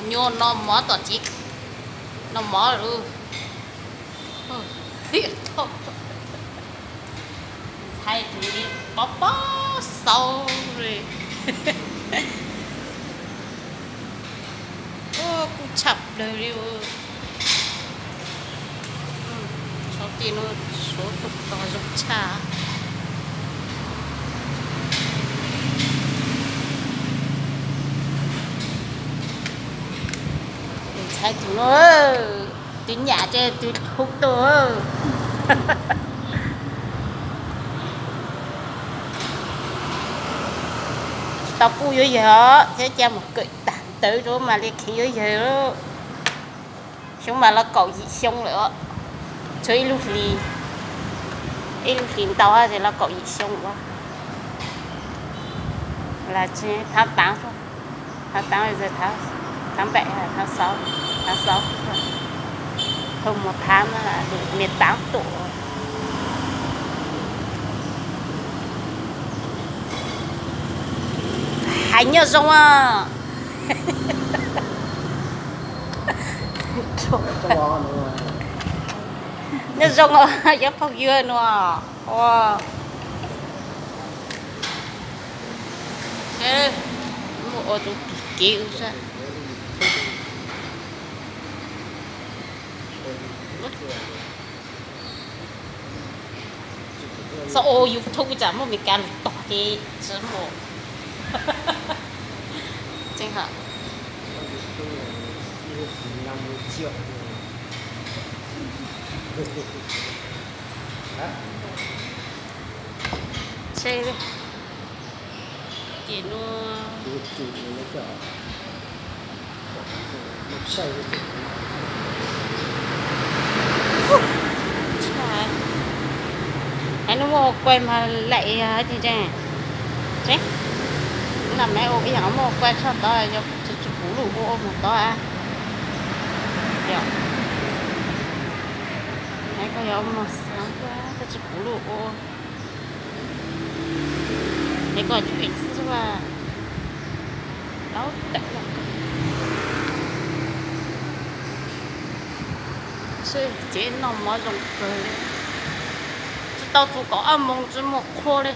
Nyuag no mov tom tsev, no mov lawm. Ntxhais tus pob pob xaub li. Kuj tshaj plaws li. Tshov ti no suav tus tog zoo tshaj. Tus ntxhais tus no, tus nyam ces tus hu tuaj. Tsis tau pub yuav yawg os, thiab cas mus kawm tag ntawv rau mas li kheev yuav yawg. Xyoo mas los kaum yim xyoo lawm os. Tshuav ib lub hlis, ib lub hlis ntau ces los kaum yim xyoo ua. Thab taav, thab taav, thab npaum, thab xaub, thab xaub, hu mus thab, niam taav tuam. Hais nyob zoo os. Nyob zoo os cov phooj ywg no. Ua, ua tus tim kev ua. Txhob ua YouTube tsam muaj Meskas lus tog ces tsis muaj. Tseeb hos. Ces no hais no muaj ua kuai mas laim tiag tseeb. Tseeb, nam maiv ua ib yam muaj ua kuai tshaj tod, yog tsis puv luj ua ua mus tod. Yog, koj yog ua mus xav koj tsis puv luj ua. Es koj tsuas ev xwb a. Tau tawm los. Seb cev noj mov zoo kawg li. Tsis tau txog kaum ob moos tsis muaj qhua li.